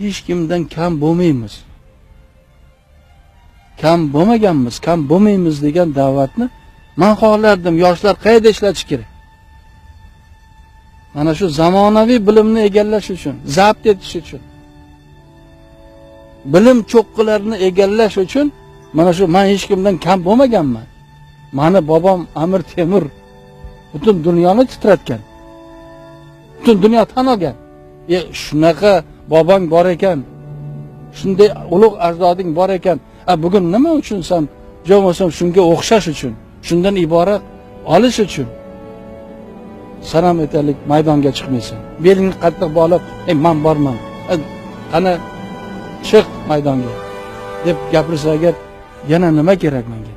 Hech kimdan kam bo'lmaymiz. Kam bo'lmaganmiz, kam bo'lmaymiz degan da'vatni men xohlardim yoshlar qayerda ishlatish kerak? Mana shu zamonaviy bilimni egallash uchun, zabt etish uchun, bilim cho'qqilarini egallash uchun mana shu men hech kimdan kam bo'lmaganman. Mani bobom Amir Temur butun dunyoni titratgan. Butun dunyo tan olgan. Shunaqa bobong bor ekan, shunday ulug' ajdoding bor ekan. Bugun nima uchun sen bo'lmasam shunga o'xshash uchun, shundan iborat olish uchun san ham aytaylik maydonga chiqmaysan. Belingni qattiq bog'lab, "Ey, men borman. Qani chiq maydonga" deb gapirsa agar yana nima kerak menga?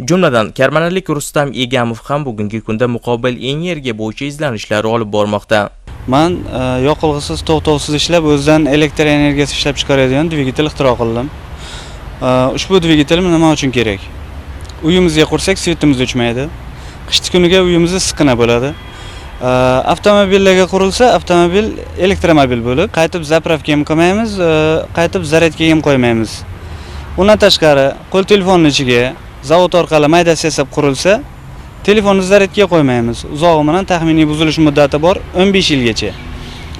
Jumladan, karmanalik Rustam Egamov ham bugungi kunda muqobil energiya bo'yicha izlanishlar olib bormoqda. Man yoqilg'isiz, to'xtovsiz ishlab, o'zidan elektr energiyasi ishlab chiqaradigan dvigatel ixtiro qildim. Ushbu dvigatel nima uchun kerak? Uyimizga qursak, svetimiz o'chmaydi. Qishki kuniga uyimiz issiqqina bo'ladi. Avtomobillarga qurilsa, avtomobil elektromobil bo'lib, qaytib zapravka ham qilmaymiz, qaytib zaryadka ham qo'ymaymiz. Undan tashqari, qo'l telefonining ichiga zavod orqali maydasi yasab qurilsa, telefonni zaryadga qo'ymaymiz. Uzog'i bilan taxminiy buzilish muddati bor 15 yilgacha.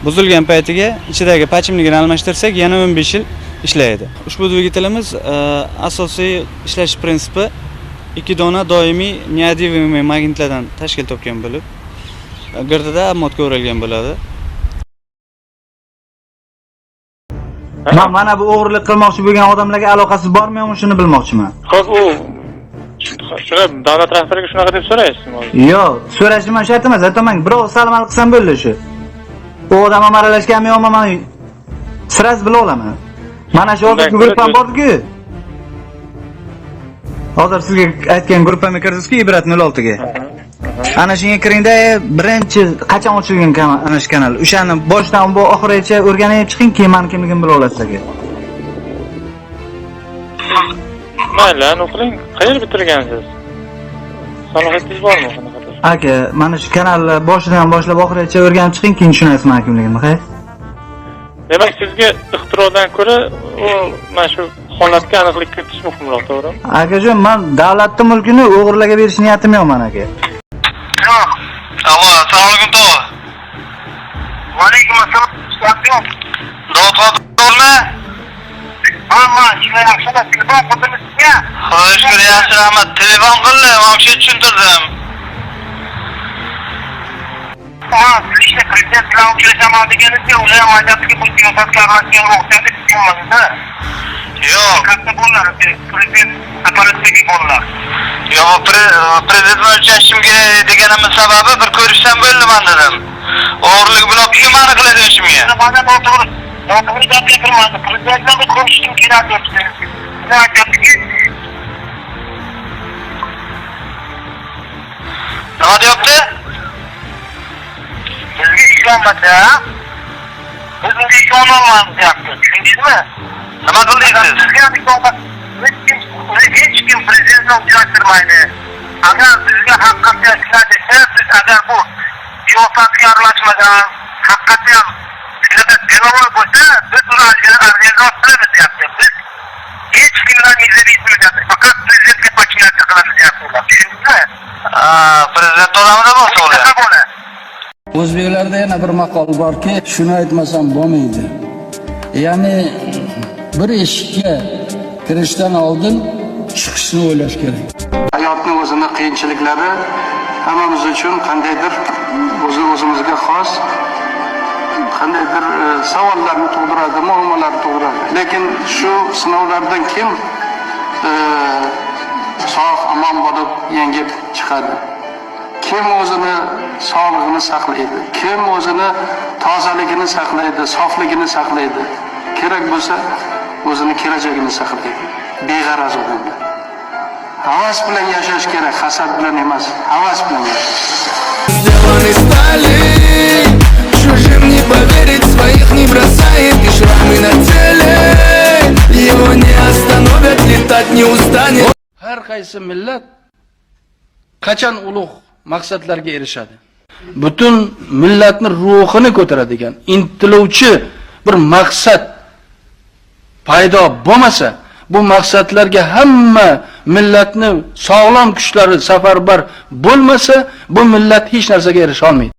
Buzilgan paytiga ichidagi pachimligini almashtirsak, yana 15 yil ishlaydi. Ushbu dvigatelimiz asosiy ishlash prinsipi 2 dona doimiy neodimli magnitlardan tashkil topgan bo'lib, girdida обмотка o'ralgan bo'ladi. Men mana bu o'g'irlik qilmoqchi bo'lgan odamlarga aloqasi bormi yo'qmi shuni bilmoqchiman. Xo'p, u shuni davlat rahbariga shunaqa deb so'raysizmi hozir? Yo'q, so'rashim ham shart emas. Aytaman, birov salom qilsam bo'ldi shu. U odam ham aralashganmi yo'qmi men sraz bila olaman. Mana shu hozir guruhdan bordi-ku. Hozir sizga aytgan guruhga kirdingiz-ku, Ibrat 06 ga. Ana shunga kiringda, birinchi qachon ochilgan ana shu kanal. O'shani boshdan bu oxirigacha o'rganib chiqing, keyin meni kimligimni bila olasiz aka. Mayli, anu qiling. Qayerda bitirgansiz? Salohiyatingiz bormi qanaqadir? Aka, mana shu kanalni boshidan boshlab oxirigacha o'rganib chiqing, keyin tushunasiz meni kimligimni, hay? Demak, sizga ixtirodan ko'ra u mana shu holatga aniqlik kiritish muhimroq, to'g'rimi? Akajon, men davlatning mulkini o'g'irlarga berish niyatim yo'q men aka. Alo, assalomu alaykum tog'a. Va alaykum assalom. Dovudmi? Hamma ishlar yaxshimi? Telefon qildingiz sizga? Xudoga shukr, yaxshi, rahmat. Telefon qildim, mana shu tushuntirdim. Ha, siz ishda prezident bilan uchrashaman deganingizga ular ham aytyaptiki, bu siyosatga aralashgan o'xshaydi deganmanda. Yo'q, Katta bolalar, prezident apparatidagi bolalar. yo'q, prezident bilan uchrashishim kerak deganimning sababi bir ko'rishsam bo'ldi man dedim. O'g'irlik bilan mani qiladi ishimga. Mana noto'g'ri, noto'g'ri gap gapirmadi. Prezident bilan bir ko'rishishim kerak deyapti. Ular aytyaptiki, Nima deyapti? Bizga ishonmasa, biz unga ishonolmaymiz deyapti. Tushundingizmi? Nima qildingiz siz? Bizga ham ishonmasa, hech kim prezidentni uchrashtirmaydi. Agar bizga haqiqatda shunday desa, biz agar bu siyosatga aralashmagan, haqiqatda ham shunaqa delovor bo'lsa, biz uni organizatsiya qilamiz deyapti. Biz hech kimdan независимый deyapti. Faqat prezidentga подчиняться qilamiz deyapti ular. Tushundingizmi? Prezident odamida bo'lsa ular. Shunaqa bo'ladi. O'zbeklarda yana bir maqol borki, shuni aytmasam bo'lmaydi. Ya'ni bir eshikka kirishdan oldin chiqishni o'ylash kerak. Hayotning o'zini qiyinchiliklari hammamiz uchun qandaydir o'zi o'zimizga xos qandaydir savollarni tug'diradi, muammolarni tug'diradi. Lekin shu sinovlardan kim sog' omon bo'lib yengib chiqadi? Kim o'zini sog'lig'ini saqlaydi? Kim o'zini tozaligini saqlaydi, sofligini saqlaydi? Kerak bo'lsa o'zini kelajagini saqlaydi. Beg'araz odamlar. Havas bilan yashash kerak, hasad bilan emas, havas bilan yashash. Сделаны стали, чужим не поверить, своих не бросает, и шрамы на теле его не остановят, летать не устанет. Har qaysi millat qachon ulug' maqsadlarga erishadi? Butun millatni ruhini ko'taradigan, intiluvchi bir maqsad paydo bo'lmasa, bu maqsadlarga hamma millatni sog'lom kuchlari safarbar bo'lmasa, bu millat hech narsaga erisha olmaydi.